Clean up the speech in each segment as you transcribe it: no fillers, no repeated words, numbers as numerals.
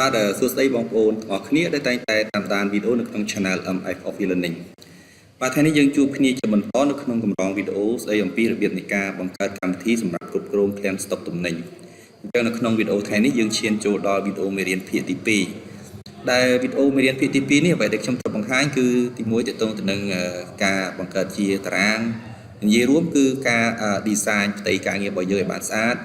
បាទសួស្តីបងប្អូនទាំងអស់គ្នាដែលតែងតែតាមដានវីដេអូនៅក្នុង Channel MF of Learning បាទថ្ងៃនេះយើងជួបគ្នាជាបន្តនៅក្នុងកម្រងវីដេអូស្ដីអំពីរបៀបនៃការបង្កើតកម្មវិធីសម្រាប់គ្រប់គ្រងឃ្លាំងស្តុកទំនិញអញ្ចឹងនៅក្នុងវីដេអូថ្ងៃនេះយើងឈានចូលដល់វីដេអូមេរៀនភាគទី2ដែលវីដេអូមេរៀនភាគទី2នេះអ្វីដែលខ្ញុំត្រូវបង្ហាញគឺទី1ទាក់ទងទៅនឹងការបង្កើតជាតារាងនិយាយរួមគឺការ design ផ្ទៃការងាររបស់យើងឲ្យបានស្អាត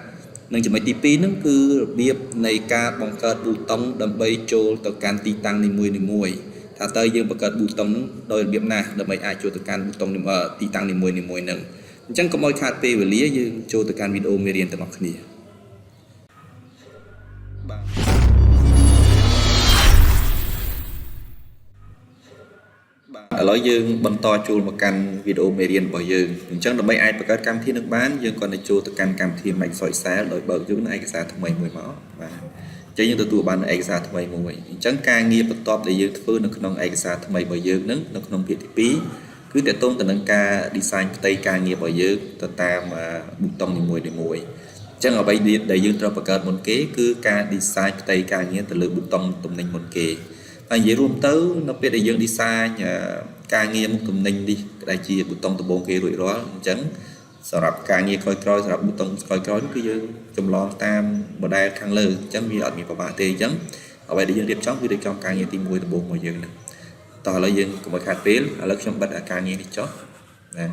និងចំណុចទី2ហ្នឹងគឺរបៀបនៃការបង្កើតប៊ូតុងដើម្បីចូលទៅកាន់ទីតាំងនីមួយៗថាតើយើងបង្កើតប៊ូតុងហ្នឹងដោយរបៀបណាដើម្បីអាចចូលទៅកាន់ប៊ូតុងទីតាំងនីមួយៗហ្នឹងអញ្ចឹងកុំឲ្យខាតពេលវេលាយើងចូលទៅកាន់វីដេអូមេរៀនទាំងអស់គ្នាបាទបាទឥឡូវយើងបន្តចូលមកកាន់វីដេអូមេរៀនរបស់យើងអញ្ចឹងដើម្បីអាចបង្កើតកម្មវិធីនឹងបានយើងគ្រាន់តែចូលទៅកាន់កម្មវិធី Microsoft Excel ដោយបើកយកនៅឯកសារថ្មីមួយមកបាទអញ្ចឹងយើងទទួលបានឯកសារថ្មីមួយអញ្ចឹងការងារបន្ទាប់ដែលយើងធ្វើនៅក្នុងឯកសារថ្មីរបស់យើងនឹងនៅក្នុងភាគទី2គឺតកតងទៅនឹងការ design ផ្ទៃការងាររបស់យើងទៅតាមប៊ូតុងនីមួយៗអញ្ចឹងអ្វីដែលយើងត្រូវបង្កើតមុនគេគឺការ design ផ្ទៃការងារទៅលើប៊ូតុងទំនិញមុនគេហើយនិយាយរួមទៅនៅពេលដែលយើង design ការងារមុខទំនិញនេះដែលជាប៊ូតុងដំបូងគេរួចរាល់អញ្ចឹងសម្រាប់ការងារក្រោយៗសម្រាប់ប៊ូតុងក្រោយៗនោះគឺយើងចម្លងតាម model ខាងលើអញ្ចឹងវាអត់មានពិបាកទេអញ្ចឹងអ្វីដែលយើងរៀបចំគឺរៀបចំការងារទី1ដំបូងរបស់យើងហ្នឹងតោះឥឡូវយើងកុំឲ្យខាតពេលឥឡូវខ្ញុំបិទការងារនេះចុះណា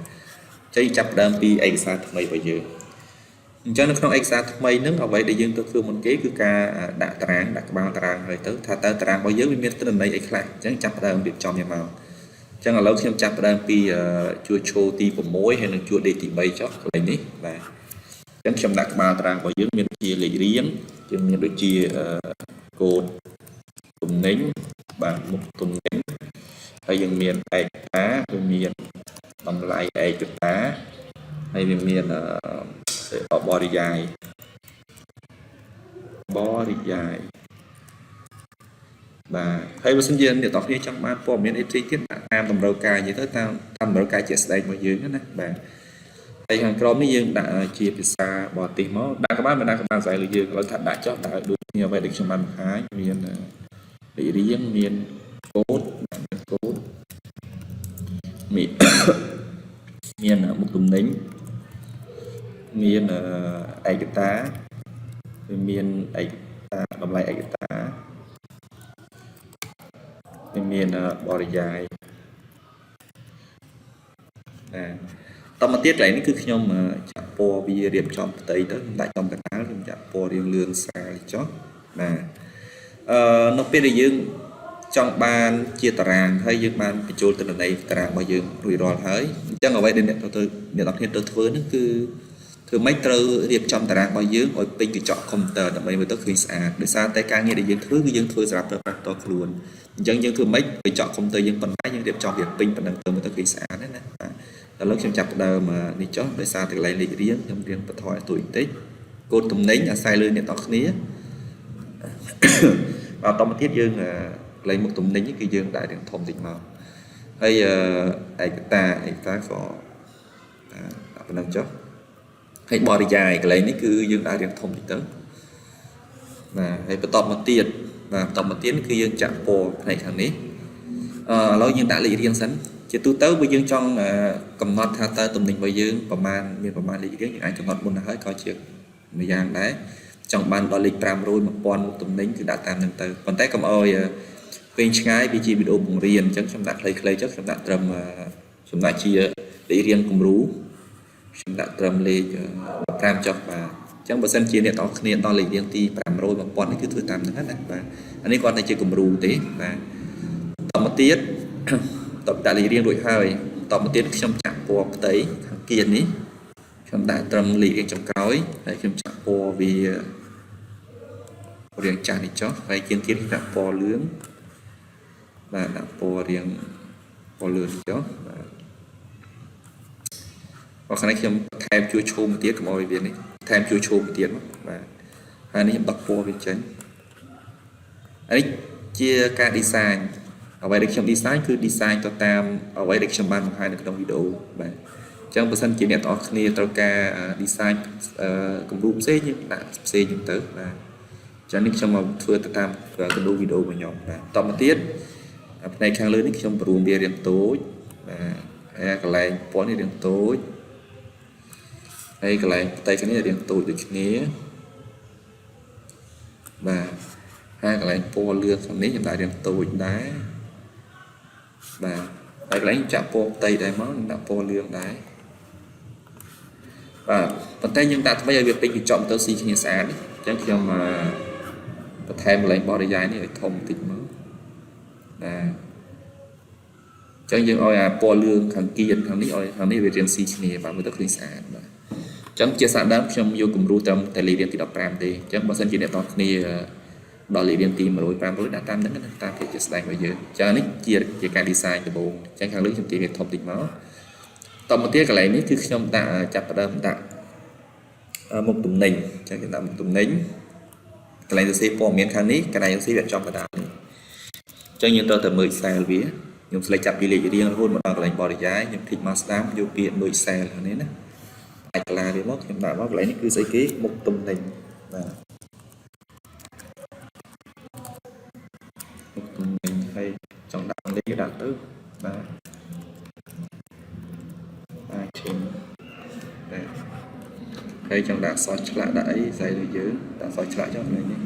ចុះចាប់ផ្ដើមពីឯកសារថ្មីរបស់យើងអញ្ចឹងនៅក្នុងឯកសារថ្មីហ្នឹងអ្វីដែលយើងទៅធ្វើមុនគេគឺការដាក់តារាងដាក់ក្បាលតារាងហើយទៅថាតើតារាងរបស់យើងវាមានទិន្នន័យអីខ្លះអញ្ចឹងចាប់ផ្ដើមរៀបចំយ៉ាងមកអញ្ចឹងឥឡូវខ្ញុំចាប់ផ្ដើមពីជួរឈរទី6ហើយនិងជួរដេកទី3ចុះកន្លែងនេះបាទអញ្ចឹងខ្ញុំដាក់ក្បាលតារាងរបស់យើងមានជាលេខរៀងយើងមានដូចជាកូដទំនិញបាទមុខទំនិញហើយយើងមានឯកតាវាមានតម្លៃឯកតាហើយវាមានបរិយាយបរិយាយបាទហើយបើសិនជាអ្នកទាំងគ្នាចង់បានព័ត៌មានអីផ្សេងទៀតតាមតម្រូវការនិយាយទៅតាមតាមតម្រូវការជាក់ស្ដែងរបស់យើងណាបាទហើយខាងក្រោមនេះយើងដាក់ជាភាសាបរទេសមកដាក់ក៏បានមិនដាក់ក៏បានស្អីលើយើងឥឡូវថាដាក់ចុះដាក់ឲ្យដូចគ្នាអ្វីដែលខ្ញុំបានបង្ហាញមានលេខរៀងមានកូដមានកូដមានមានមុខទំនិញមានឯកតាវាមានឯកតាតម្លៃឯកតាវាមានបរិយាយណាតមកទៀតកន្លែងនេះគឺខ្ញុំចាក់ពណ៌វារៀបចំផ្ទៃទៅខ្ញុំដាក់ចំកណ្ដាលខ្ញុំចាក់ពណ៌រាងលឿងស្រាលចុះបាទអឺនៅពេលដែលយើងចង់បានជាតារាងហើយយើងបានបញ្ចូលទិន្នន័យតារាងរបស់យើងរួចរាល់ហើយអញ្ចឹងអ្វីដែលអ្នកទៅអ្នកនរគ្នាទៅធ្វើហ្នឹងគឺធ្វើម៉េចត្រូវរៀបចំតារាងរបស់យើងឲ្យពេញកញ្ចក់កុំព្យូទ័រដើម្បីមើលទៅឃើញស្អាតដោយសារតែការងារដែលយើងធ្វើគឺយើងធ្វើសម្រាប់ប្រើប្រាស់ផ្ទាល់ខ្លួនអញ្ចឹងយើងធ្វើម៉េចកញ្ចក់កុំព្យូទ័រយើងប៉ុណ្ណាយើងរៀបចំវាពេញប៉ុណ្ណឹងទៅមើលទៅឃើញស្អាតណាបាទឥឡូវខ្ញុំចាប់ផ្ដើមនេះចុះដោយសារតែកន្លែងលេខរៀងខ្ញុំរៀងបន្ថយឲ្យទូចបន្តិចកូដទំនិញអាស្រ័យលើអ្នកនរគ្នាបាទតមកទៀតយើងកន្លែងមុខទំនិញគឺយើងដាក់រៀងធំតិចមកហើយឯកតាឯកតាក៏ដាក់ប៉ុណ្ណឹងចុះហើយបរិយាយកន្លែងនេះគឺយើងដាក់រៀងធំតិចទៅបាទហើយបន្តមកទៀតបាទបន្តមកទៀតគឺយើងចាក់ពណ៌ផ្នែកខាងនេះអឺឥឡូវយើងដាក់លេខរៀងសិនជាទូទៅបើយើងចង់កំណត់ថាតើទំនិញរបស់យើងប្រមាណមានប្រមាណលេខរៀងយើងអាចកំណត់មុនទៅហើយក៏ជាមួយយ៉ាងដែរចង់បានដល់លេខ500 1000មុខទំនិញគឺដាក់តាមនឹងទៅប៉ុន្តែកុំឲ្យវែងឆ្ងាយវាជាវីដេអូបង្រៀនអញ្ចឹងខ្ញុំដាក់ខ្លីៗចុះខ្ញុំដាក់ត្រឹមខ្ញុំដាក់ជាលេខរៀងគំរូខ្ញុំដាក់ត្រឹមលេខ15ចុះបាទអញ្ចឹងបើសិនជាអ្នកទាំងអស់គ្នាដល់លេខរៀងទី500 1000នេះគឺធ្វើតាមហ្នឹងណាបាទអានេះគាត់តែជាគំរូទេបាទតមកទៀតតបដាក់លេខរៀងរួចហើយតមកទៀតខ្ញុំចាក់ពណ៌ផ្ទៃខាងគៀននេះខ្ញុំដាក់ត្រឹមលេខរៀងចុងក្រោយហើយខ្ញុំចាក់ពណ៌វារាងចាស់នេះចុះហើយគៀនទៀតខ្ញុំដាក់ពណ៌លឿងបាទដាក់ពណ៌រាងពណ៌លឿងចុះបាទបើខាងនេះខ្ញុំថែមជួរឈោមទៀតកុំឲ្យវានេះថែមជួរឈោមទៀតបាទហើយនេះខ្ញុំដកពណ៌វាចេញអានេះជាការ design អ្វីដែលខ្ញុំ design គឺ design ទៅតាមអ្វីដែលខ្ញុំបានបង្ហាញនៅក្នុងវីដេអូបាទអញ្ចឹងបើសិនជាអ្នកទាំងអស់គ្នាត្រូវការ design គំរូផ្សេងយើងដាក់ផ្សេងហ្នឹងទៅបាទ ចឹងនេះខ្ញុំមកធ្វើទៅតាមកណ្ដូវីដេអូរបស់ខ្ញុំបាទតមកទៀតផ្នែកខាងលើនេះខ្ញុំព្រមវារៀងតូចបាទហើយកន្លែងពណ៌នេះរៀងតូចហើយកន្លែងផ្ទៃខាងនេះរៀងតូចដូចគ្នាបាទហើយកន្លែងពណ៌លឿងខាងនេះខ្ញុំដាក់រៀងតូចដែរបាទហើយកន្លែងចាក់ពណ៌ផ្ទៃដែរមកខ្ញុំដាក់ពណ៌លឿងដែរបាទប៉ុន្តែយើងដាក់ថ្មីឲ្យវាពេញកញ្ចក់ទៅស៊ីគ្នាស្អាតនេះអញ្ចឹងខ្ញុំបន្ថែមកន្លែងបរិយាយនេះឲ្យធំបន្តិចមកបាទអញ្ចឹងយើងឲ្យអាពណ៌លឿងខាងគៀនខាងនេះឲ្យខាងនេះវារៀងស៊ីគ្នាបាទមើលទៅឃើញស្អាតបាទអញ្ចឹងជាសាកដើមខ្ញុំយកគំរូត្រឹមតែលេខរៀងទី15ទេអញ្ចឹងបើសិនជាអ្នកទាំងគ្នាដល់លេខរៀងទី100 500ដាក់តាមហ្នឹងណាតាមភាពជាស្ដែងរបស់យើងអញ្ចឹងនេះជាការ design ដំបូងអញ្ចឹងខាងលើខ្ញុំទាញវាធំតិចមកតមកទៀតកន្លែងនេះគឺខ្ញុំដាក់ចាប់ផ្ដើមដាក់មុខទំនិញអញ្ចឹងខ្ញុំដាក់មុខទំនិញកន្លែងសរសេរព័ត៌មានខាងនេះកន្លែងសរសេរវាចំកណ្ដាលនេះអញ្ចឹងយើងត្រូវតែមើល cell វាខ្ញុំ select ចាប់ពីលេខរៀងរហូតមកដល់កន្លែងបរិយាយខ្ញុំធីកមកស្ដាំយកពាក្យមើល cell ខាងនេះណាអាចកាឡាវាមកខ្ញុំដាក់មកកន្លែងនេះគឺស្អីគេមុខទំនិញបាទមុខទំនិញហើយចង់ដាក់លេខដាក់ទៅបាទបាទឈិញបាទហើយចង់ដាក់សឆ្លាក់ដាក់អីស្អីដូចយើងដាក់សឆ្លាក់ចុះកន្លែងនេះ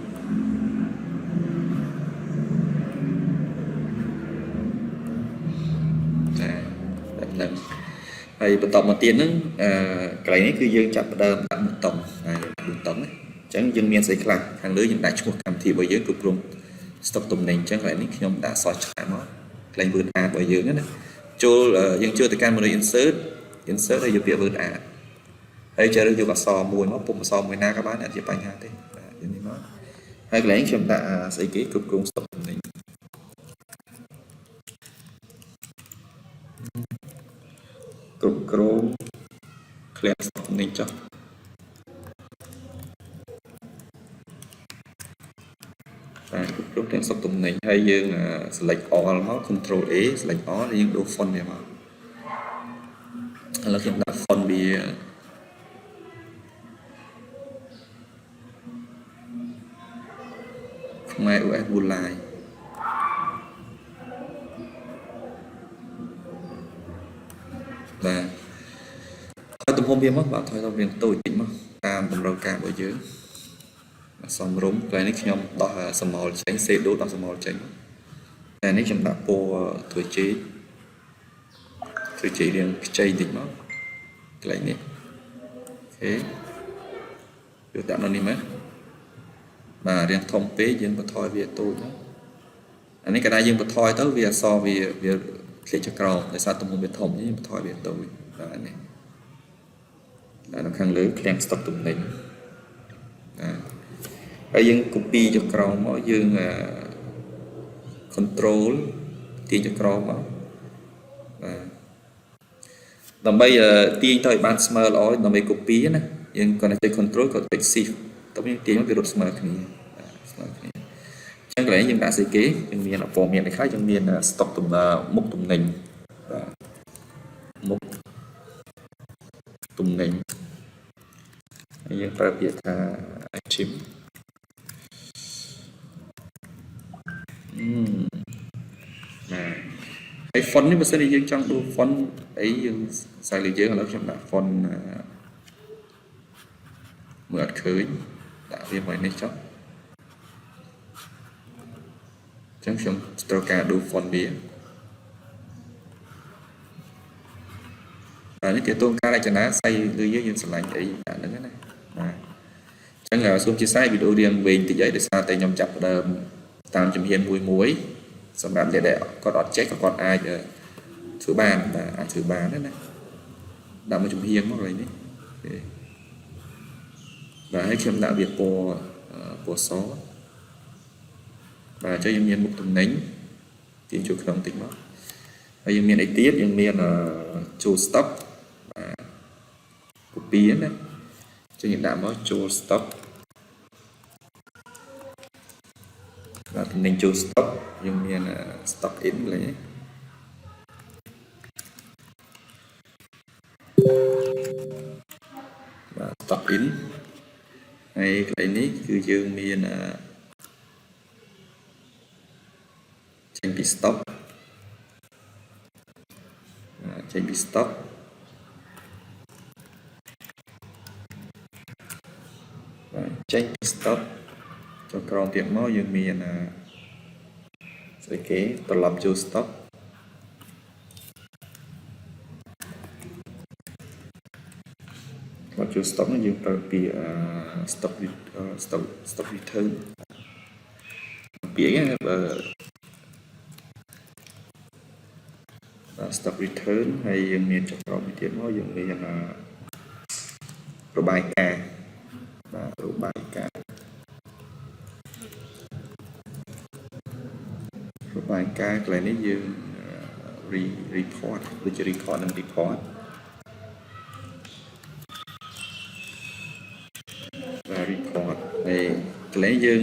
ចាបែបហ្នឹងហើយបន្តមកទៀតហ្នឹងអឺកន្លែងនេះគឺយើងចាប់ផ្ដើមដាក់ប៊ូតុងហើយប៊ូតុងណាអញ្ចឹងយើងមានស្អីខ្លះខាងលើយើងដាក់ឈ្មោះកម្មវិធីរបស់យើងគ្រប់គ្រងស្តុកទំនិញអញ្ចឹងកន្លែងនេះខ្ញុំដាក់សឆ្លាក់មកកន្លែង word art របស់យើងណាចូលយើងចូលទៅកាន់ menu insert insert ហើយយកពាក្យ word art ហើយជ្រើសរើសយកអក្សរមួយមកពុំអក្សរមួយណាក៏បានអត់ជាបញ្ហាទេបាទយើងនេះមកហើយកន្លែងខ្ញុំដាក់ស្អីគេគ្រប់គ្រងស្តុកទំនិញគ្រប់គ្រងឃ្លាំងស្តុកទំនិញចុះបាទគ្រប់គ្រងទាំងស្តុកទំនិញហើយយើង select all មក control A select all ហើយយើងដូរ font វាមកឥឡូវខ្ញុំដាក់ font វាខ្មែរ OS Bulai បាទថយទំហំវាមកបាទថយទៅវាតូចតិចមកតាមតម្រូវការរបស់យើងសំរុំកន្លែងនេះខ្ញុំដោះសមោលចេញសេដូដោះសមោលចេញតែនេះខ្ញុំដាក់ពណ៌ធ្វើចេកធ្វើចេករៀងខ្ចីតិចមកកន្លែងនេះអូខេយកដាក់នៅនេះមកបាទរៀងធំពេកយើងបន្ថយវាតូចមកអានេះកណ្ដាលយើងបន្ថយទៅវាអសវាវាធ្លាក់ចុះក្រោមដោយសារទំហំវាធំយើងបន្ថយវាតូចបាទនេះដាក់នៅខាងលើឃ្លាំងស្តុកទំនិញបាទហើយយើង copy ចុះក្រោមមកយើង control ទាញចុះក្រោមមកបាទដើម្បីទាញទៅឲ្យបានស្មើល្អដើម្បី copy ណាយើងគ្រាន់តែចុច control ក៏ចុច shift ទៅយើងទាញមកវារត់ស្មើគ្នាបាទស្មើគ្នាអញ្ចឹងកន្លែងយើងដាក់ស្អីគេយើងមានព័ត៌មានអីខ្លះយើងមាន stock ទំមុខទំនិញបាទមុខទំនិញហើយយើងប្រើពាក្យថា item អឺបាទហើយ font នេះបើសិនជាយើងចង់ដូរ font អីយើងស្អីលើយើងឥឡូវខ្ញុំដាក់ font មើលអត់ឃើញដាក់វាមកនេះចុះអញ្ចឹងខ្ញុំត្រូវការដូរ font វាបាទនេះទាក់ទងការរចនាស្អីលើយើងយើងស្រឡាញ់អីដាក់ហ្នឹងណាបាទអញ្ចឹងសូមជាសាយវីដេអូរៀងវែងតិចអីដោយសារតែខ្ញុំចាប់ផ្ដើមតាមជំហានមួយមួយសម្រាប់អ្នកដែលគាត់អត់ចេះក៏គាត់អាចធ្វើបានបាទអាចធ្វើបានណាដាក់មួយជំហានមកកន្លែងនេះអូខេបាទហើយខ្ញុំដាក់វាពណ៌ពណ៌សបាទអញ្ចឹងយើងមានមុខទំនិញទាញចូលក្នុងតិចមកហើយយើងមានអីទៀតយើងមានចូល stock បាទ copy ណាអញ្ចឹងយើងដាក់មកចូល stock បាទទំនិញចូល stock យើងមាន stock in កន្លែងនេះបាទ stock in ហើយកន្លែងនេះគឺយើងមាន ចេញពី stock ចេញពី stock បាទចេញពី stock ចុះក្រោមទៀតមកយើងមានស្អីគេត្រឡប់ចូល stock ត្រឡប់ចូល stock នោះយើងប្រើពាក្យ stock stock stock return ពាក្យហ្នឹងបើ stock return ហើយយើងមានចុះក្រោមមួយទៀតមកយើងមានរបាយការណ៍បាទរបាយការណ៍របាយការណ៍កន្លែងនេះយើង report ដូចជា record និង report បាទ report ហើយកន្លែងយើង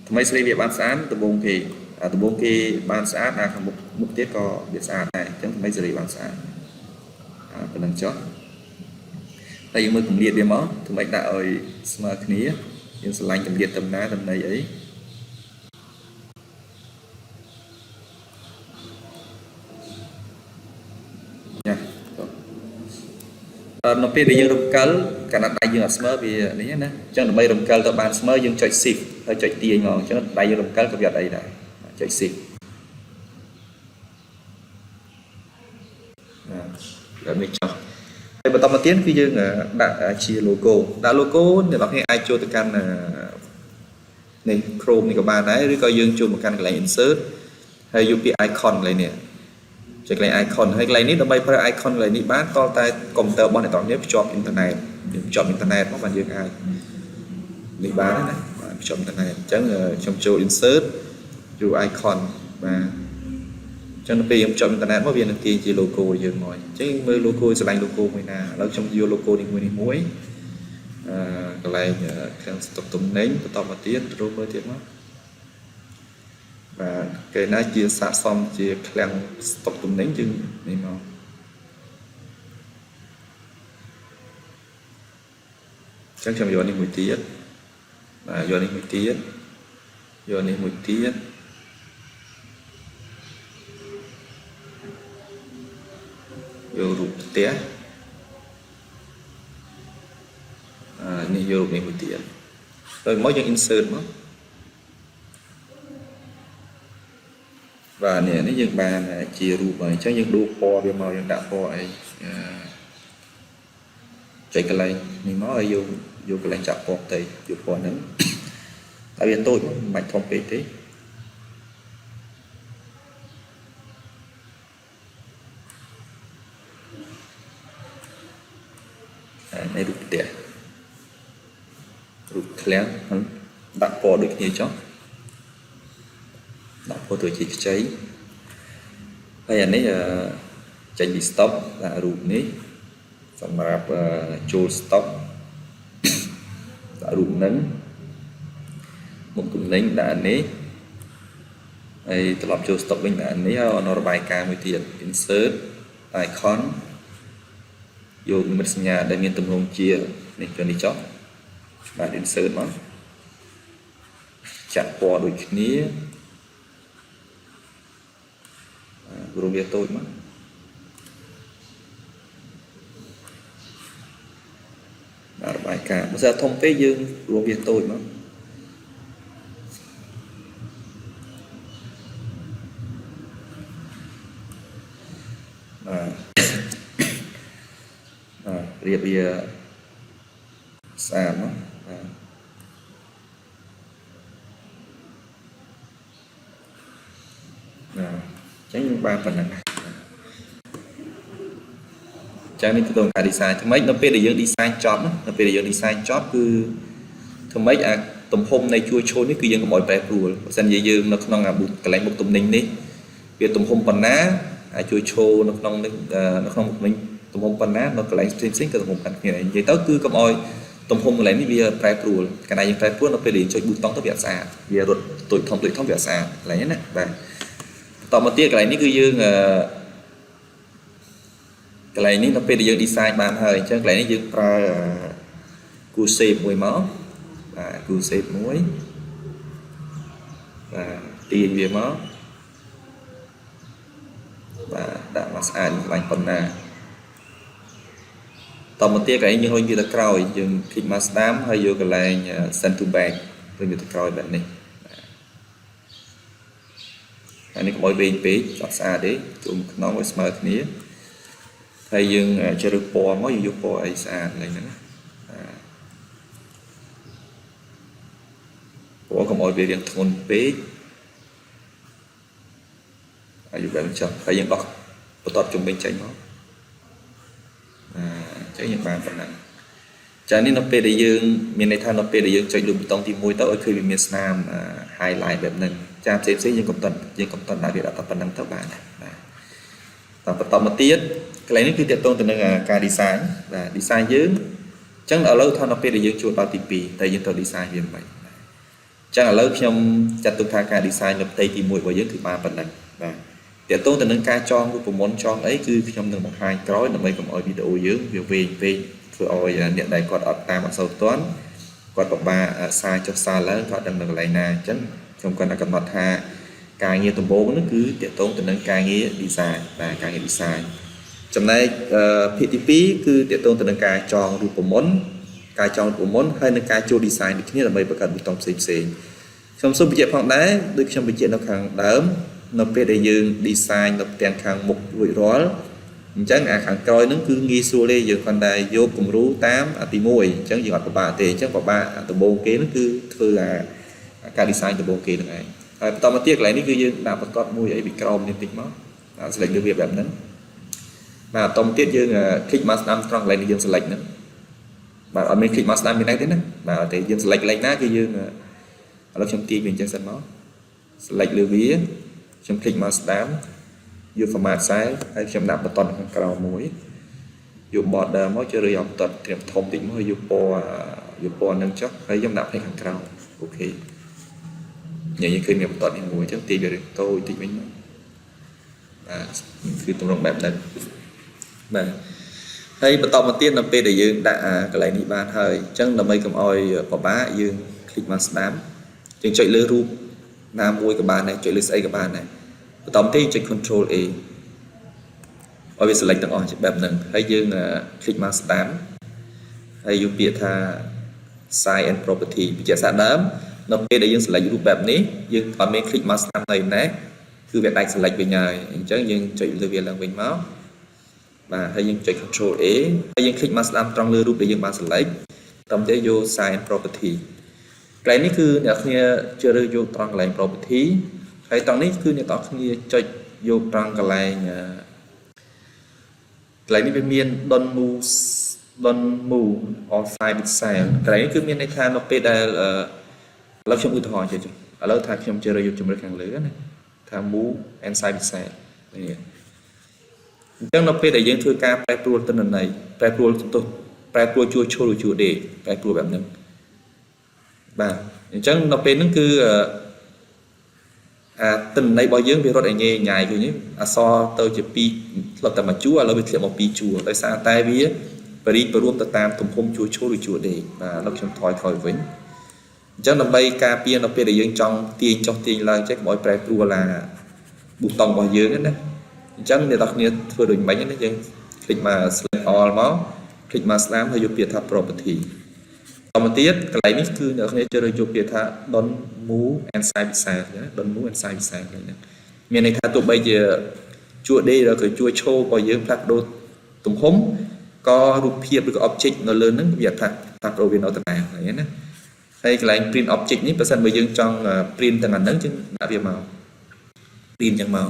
ថ្មីស្រីវាបានស្អាតដំបូងគេអាដំបូងគេបានស្អាតអាខាងមុខមុខទៀតក៏វាស្អាតដែរអញ្ចឹងថ្មីសេរីបានស្អាតអាប៉ុណ្្នឹងចុះតែយើងមើលកម្រិតវាមកថ្មីដាក់ឲ្យស្មើគ្នាយើងស្រឡាញ់កម្រិតតំណាតំណីអីញ៉ាចុះនៅពេលដែលយើងរំកិលកាលណាដៃយើងអត់ស្មើវានេះណាអញ្ចឹងដើម្បីរំកិលទៅបានស្មើយើងចុច shift ហើយចុចទាញមកអញ្ចឹងដៃយើងរំកិលក៏វាអត់អីដែរចុច shift បាទនេះចុះហើយបន្តមកទៀតគឺយើងដាក់ជា logo ដាក់ logo អ្នកនរគ្នាអាចចូលទៅកាន់នេះ Chrome នេះក៏បានដែរឬក៏យើងចូលមកកាន់កន្លែង insert ហើយយកពាក្យ icon កន្លែងនេះចុចកន្លែង icon ហើយកន្លែងនេះដើម្បីប្រើ icon កន្លែងនេះបានតតែកុំព្យូទ័ររបស់អ្នកទាំងនេះភ្ជាប់អ៊ីនធឺណិតយើងភ្ជាប់អ៊ីនធឺណិតមកបានយើងអាចនេះបានណាបាទភ្ជាប់អ៊ីនធឺណិតអញ្ចឹងខ្ញុំចូល insert យក icon បាទអញ្ចឹងដល់ពេលយើងភ្ជាប់អ៊ីនធឺណិតមកវានឹងទាញជា logo យើងមកអញ្ចឹងមើល logo ស្រឡាញ់ logo មួយណាឥឡូវខ្ញុំយក logo នេះមួយនេះមួយអឺកន្លែងខាងស្តុកទំនិញបន្តមកទៀតរួមមើលទៀតមកបាទគេណាជាស័កសមជាឃ្លាំងស្តុកទំនិញយើងនេះមកអញ្ចឹងខ្ញុំយកនេះមួយទៀតបាទយកនេះមួយទៀតយកនេះមួយទៀតយករូបផ្ទះអានេះយករូបនេះមួយទៀតហើយមកយើង insert មកបាទនេះនេះយើងបានជារូបហើយអញ្ចឹងយើងដូរពណ៌វាមកយើងដាក់ពណ៌អីចុចកន្លែងនេះមកហើយយកយកកន្លែងចាក់ពណ៌ផ្ទៃយកពណ៌ហ្នឹងតែវាតូចមិនបាច់ធំពេកទេនេះរូបផ្ទះរូបឃ្លាំងដាក់ពណ៌ដូចគ្នាចុះដាក់ពណ៌ទៅជាខ្ចីហើយអានេះចេញពី stock ដាក់រូបនេះសម្រាប់ចូល stock ដាក់រូបហ្នឹងមុខទំនិញដាក់អានេះហើយត្រឡប់ចូល stock វិញដាក់អានេះហើយនៅរបាយការណ៍មួយទៀត insert icon យកនិមិត្តសញ្ញាដែលមានទម្រង់ជានេះចូលនេះចុះបាទ insert មកចាក់ពណ៌ដូចគ្នារួមវាតូចមកបាទរបាយការណ៍បើសិនធំពេកយើងរួមវាតូចមកបាទបាទរៀបវាស្អាតមកបាទបាទអញ្ចឹងយើងបានប៉ុណ្ណឹងចឹងនេះទៅការ design ថ្មីនៅពេលដែលយើង design ចប់នៅពេលដែលយើង design ចប់គឺធ្វើម៉េចអាទំហំនៃជួរឈរនេះគឺយើងកុំឲ្យប្រែប្រួលបើសិនជាយើងនៅក្នុងអាកន្លែងមុខទំនិញនេះវាទំហំប៉ុណ្ណាអាជួរឈរនៅក្នុងនេះនៅក្នុងមុខទំនិញទំហំប៉ុណ្ណានៅកន្លែងផ្សេងផ្សេងក៏ទំហំប៉ុណ្ណគ្នានិយាយទៅគឺកុំឲ្យទំហំកន្លែងនេះវាប្រែប្រួលកាលណាយើងប្រែប្រួលនៅពេលដែលយើងចុចប៊ូតុងទៅវាអត់ស្អាតវារត់តូចធំតូចធំវាអត់ស្អាតកន្លែងហ្នឹងណាបាទបន្តមកទៀតកន្លែងនេះគឺយើងកន្លែងនេះនៅពេលដែលយើង design បានហើយអញ្ចឹងកន្លែងនេះយើងប្រើគូ shape មួយមកបាទគូ shape មួយបាទទាញវាមក មកស្អាតកន្លែងប៉ុណ្ណាតមកទៀតកន្លែងយើងរុញវាទៅក្រោយយើង click មកស្ដាំហើយយកកន្លែង send to back រុញវាទៅក្រោយបែបនេះហើយនេះកុំឲ្យវែងពេកអត់ស្អាតទេចូលក្នុងឲ្យស្មើគ្នាហើយយើងជ្រើសរើសពណ៌មកយើងយកពណ៌អីស្អាតកន្លែងហ្នឹងណាពណ៌កុំឲ្យវារៀងធ្ងន់ពេកអាយុបែបនេះចុះហើយយើងដោះបន្ទាត់ជុំវិញចេញមកអញ្ចឹងយើងបានប៉ុណ្ណឹងចានេះនៅពេលដែលយើងមានន័យថានៅពេលដែលយើងចុចលើប៊ូតុងទី1ទៅឲ្យឃើញវាមានស្នាម highlight បែបហ្នឹងចាផ្សេងផ្សេងយើងកុំតន់យើងកុំតន់ដាក់វាដាក់តែប៉ុណ្ណឹងទៅបានដែរបាទតបន្តមកទៀតកន្លែងនេះគឺទាក់ទងទៅនឹងការ design បាទ design យើងអញ្ចឹងឥឡូវថានៅពេលដែលយើងចូលដល់ទី2តែយើងត្រូវ design វាមិនបាទអញ្ចឹងឥឡូវខ្ញុំចាត់ទុកថាការ design នៅផ្ទៃទី1របស់យើងគឺបានប៉ុណ្ណឹងបាទទាក់ទងទៅនឹងការចងរូបមន្តចងអីគឺខ្ញុំនឹងបង្ហាញក្រោយដើម្បីកុំឲ្យវីដេអូយើងវាវែងពេកធ្វើឲ្យអ្នកដែលគាត់អត់តាមអត់សូវទាន់គាត់ពិបាកសារចុះសារឡើងគាត់ដឹងនៅកន្លែងណាអញ្ចឹងខ្ញុំគាត់តែកំណត់ថាការងារដំបូងនោះគឺទាក់ទងទៅនឹងការងារ design បាទការងារ design ចំណែកភាគទី2គឺទាក់ទងទៅនឹងការចងរូបមន្តការចងរូបមន្តហើយនឹងការចូល design ដូចគ្នាដើម្បីបង្កើតប៊ូតុងផ្សេងផ្សេងខ្ញុំសូមបញ្ជាក់ផងដែរដូចខ្ញុំបញ្ជាក់នៅខាងដើមនៅពេលដែលយើង design នៅផ្ទាំងខាងមុខរួចរាល់អញ្ចឹងអាខាងក្រោយហ្នឹងគឺងាយស្រួលទេយើងគ្រាន់តែយកគំរូតាមអាទី1អញ្ចឹងយើងអត់ពិបាកទេអញ្ចឹងពិបាកដំបូងគេហ្នឹងគឺធ្វើអាការ design ដំបូងគេហ្នឹងឯងហើយបន្តមកទៀតកន្លែងនេះគឺយើងដាក់បន្ទាត់មួយអីពីក្រោមនេះតិចមកដាក់ select លើវាបែបហ្នឹងបាទបន្តមកទៀតយើង click មកស្ដាំត្រង់កន្លែងនេះយើង select ហ្នឹងបាទអត់មាន click មកស្ដាំមានទេណាបាទទេយើង select កន្លែងណាគឺយើងឥឡូវខ្ញុំទាញវាអញ្ចឹងសិនមក select លើវាខ្ញុំ click មកស្ដាំយក format cell ហើយខ្ញុំដាក់បន្ទាត់ខាងក្រោមមួយយក border មកជ្រើសរើសយកបន្ទាត់ត្រៀមធំតិចមកហើយយកពណ៌យកពណ៌នឹងចុះហើយខ្ញុំដាក់ផ្នែកខាងក្រោម OK ញ៉ាំយើងឃើញមានបន្ទាត់នេះមួយអញ្ចឹងទាញវាតូចតិចវិញមកបាទគឺទម្រង់បែបហ្នឹងបាទហើយបន្តមកទៀតនៅពេលដែលយើងដាក់កន្លែងនេះបានហើយអញ្ចឹងដើម្បីកុំឲ្យពិបាកយើង click មកស្ដាំយើងចុចលើរូបណាមួយក៏បានដែរចុចលើស្អីក៏បានដែរបន្តមកទៀតចុច control A ឲ្យវា select ទាំងអស់បែបហ្នឹងហើយយើង click មកស្ដាំហើយយកពាក្យថា size and property បញ្ជាក់សារដើមនៅពេលដែលយើង select រូបបែបនេះយើងអត់មាន click មកស្ដាំនៅណាគឺវាដាច់ select វិញហើយអញ្ចឹងយើងចុចលើវាឡើងវិញមកបាទហើយយើងចុច control A ហើយយើង click មកស្ដាំត្រង់លើរូបដែលយើងបាន select តទៅយក size and property កន្លែងនេះគឺអ្នកគ្នាជ្រើសរើសយកត្រង់កន្លែង property ហើយត្រង់នេះគឺអ្នកទាំងគ្នាចុចយកត្រង់កន្លែងកន្លែងនេះវាមាន don't move don't move or size with cell កន្លែងនេះគឺមានន័យថានៅពេលដែលឥឡូវខ្ញុំឧទាហរណ៍ចេះចុះឥឡូវថាខ្ញុំជ្រើសរើសយកជម្រើសខាងលើណាថា move and size with cell នេះអញ្ចឹងនៅពេលដែលយើងធ្វើការប្រែប្រួលទិន្នន័យប្រែប្រួលទោះប្រែប្រួលជួរឈរឬជួរដេកប្រែប្រួលបែបហ្នឹងបាទអញ្ចឹងនៅពេលហ្នឹងគឺអាទិន្នន័យរបស់យើងវារត់ឲ្យញ៉េញ៉ៃឃើញទេអក្សរទៅជា2ធ្លាប់តែមួយជួរឥឡូវវាធ្លាក់មក2ជួរដោយសារតែវាបរិបរួមទៅតាមទំហំជួរឈរឬជួរដេកបាទឥឡូវខ្ញុំថយក្រោយវិញអញ្ចឹងដើម្បីការពារនៅពេលដែលយើងចង់ទាញចុះទាញឡើងចេះកុំឲ្យប្រែប្រួលអាប៊ូតុងរបស់យើងណាអញ្ចឹងអ្នកនរគ្នាធ្វើដូចមិញណាយើង click មក select all មក click មកស្ដាំហើយយកពាក្យថា property តមកទៀតកន្លែងនេះគឺអ្នកគ្នាជ្រើសរើសយកពាក្យថា don't move and size with cell ណា don't move and size with cell កន្លែងហ្នឹងមានន័យថាទោះបីជាជួរដេកឬក៏ជួរឈររបស់យើងផ្លាស់ប្ដូរទំហំក៏រូបភាពឬក៏ object នៅលើហ្នឹងវាថាផ្លាស់ប្ដូរវានៅដដែលហ្នឹងណាហើយកន្លែង print object នេះបើសិនបើយើងចង់ print ទាំងអាហ្នឹងយើងដាក់វាមក print ចឹងមក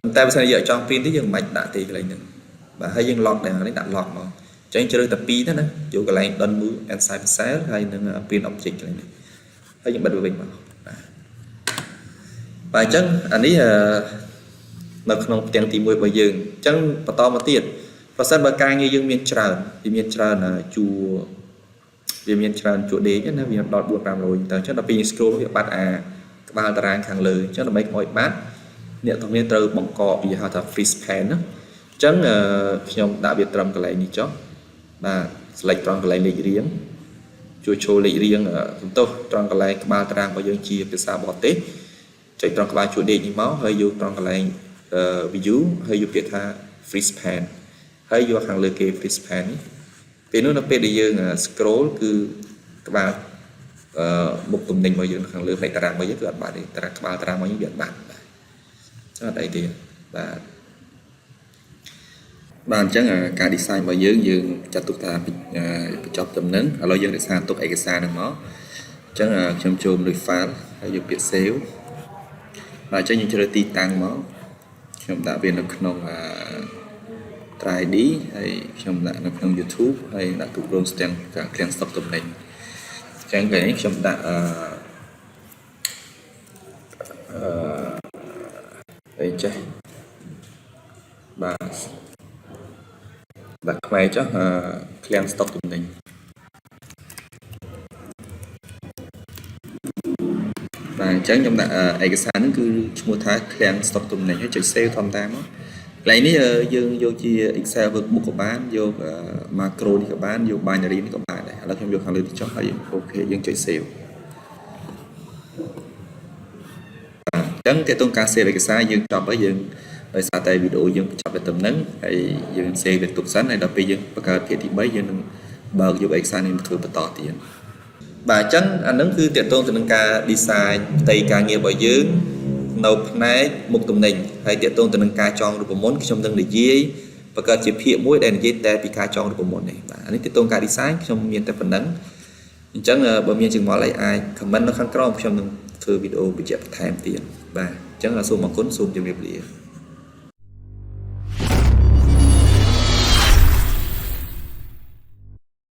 ប៉ុន្តែបើសិនជាយើងចង់ print ទេយើងមិនបាច់ដាក់ទេកន្លែងហ្នឹងបាទហើយយើង lock ដែរនេះដាក់ lock មកចឹងជ្រើសតែពីរទៅណាយកកន្លែង don't move and size cell ហើយនឹង print object កន្លែងនេះហើយយើងបិទវាវិញមកបាទបាទអញ្ចឹងអានេះនៅក្នុងផ្ទាំងទី1របស់យើងអញ្ចឹងបន្តមកទៀតប្រសិនបើការងារយើងមានច្រើនវាមានច្រើនជួរវាមានច្រើនជួរដេកណាវាដល់4 500ទៅអញ្ចឹងដល់ពេលយើង scroll វាបាត់អាក្បាលតារាងខាងលើអញ្ចឹងដើម្បីកុំឲ្យបាត់អ្នកទាំងនេះត្រូវបង្កវាហៅថា freeze pane ណាអញ្ចឹងខ្ញុំដាក់វាត្រឹមកន្លែងនេះចុះបាទ select ត្រង់កន្លែងលេខរៀងជួយចូលលេខរៀងសំទោសត្រង់កន្លែងក្បាលតារាងរបស់យើងជាភាសាបរទេសចុចត្រង់ក្បាលជួរដេកនេះមកហើយយកត្រង់កន្លែង view ហើយយកពាក្យថា Freeze pane ហើយយកខាងលើគេ freeze pane នេះពេលនោះនៅពេលដែលយើង scroll គឺក្បាលអឺមុខទំនិញរបស់យើងខាងលើផ្នែកតារាងរបស់យើងគឺអត់បាត់ទេតារាងក្បាលតារាងរបស់យើងវាអត់បាត់បាទអត់អីទេបាទបាទអញ្ចឹងការ design របស់យើងយើងចាត់ទុកថាបញ្ចប់ត្រឹមហ្នឹងឥឡូវយើងរក្សាទុកឯកសារហ្នឹងមកអញ្ចឹងខ្ញុំចូលលើ file ហើយយកពាក្យ save បាទអញ្ចឹងយើងជ្រើសទីតាំងមកខ្ញុំដាក់វានៅក្នុងអឺ 3D ហើយខ្ញុំដាក់នៅក្នុង YouTube ហើយដាក់គ្រប់គ្រងស្ទាំងការឃ្លាំងស្តុកទំនិញអញ្ចឹងកន្លែងនេះខ្ញុំដាក់អឺអឺអីចេះបាទដាក់ខ្មែរចុះឃ្លាំងស្តុកទំនិញបាទអញ្ចឹងខ្ញុំដាក់ឯកសារហ្នឹងគឺឈ្មោះថាឃ្លាំងស្តុកទំនិញហើយចុច save ធម្មតាមកកន្លែងនេះយើងយកជា Excel workbook ក៏បានយក macro នេះក៏បានយក binary នេះក៏បានដែរឥឡូវខ្ញុំយកខាងលើនេះចុះហើយ OK យើងចុច save អញ្ចឹងទាក់ទងការ save ឯកសារយើងចប់ហើយយើងដោយសារតែវីដេអូយើងបញ្ចប់តែត្រឹមហ្នឹងហើយយើង save វាទុកសិនហើយដល់ពេលយើងបង្កើតភាគទី3យើងនឹងបើកយកឯកសារនេះមកធ្វើបន្តទៀតបាទអញ្ចឹងអានឹងគឺទាក់ទងទៅនឹងការ design ផ្ទៃការងាររបស់យើងនៅផ្នែកមុខទំនិញហើយទាក់ទងទៅនឹងការចងរូបមន្តខ្ញុំនឹងនិយាយបង្កើតជាភាគមួយដែលនិយាយតែពីការចងរូបមន្តនេះបាទអានេះទាក់ទងការ design ខ្ញុំមានតែប៉ុណ្្នឹងអញ្ចឹងបើមានចម្ងល់អីអាច comment នៅខាងក្រោមខ្ញុំនឹងធ្វើវីដេអូបញ្ជាក់បន្ថែមទៀតបាទអញ្ចឹងសូមអរគុណសូមជម្រាបលា។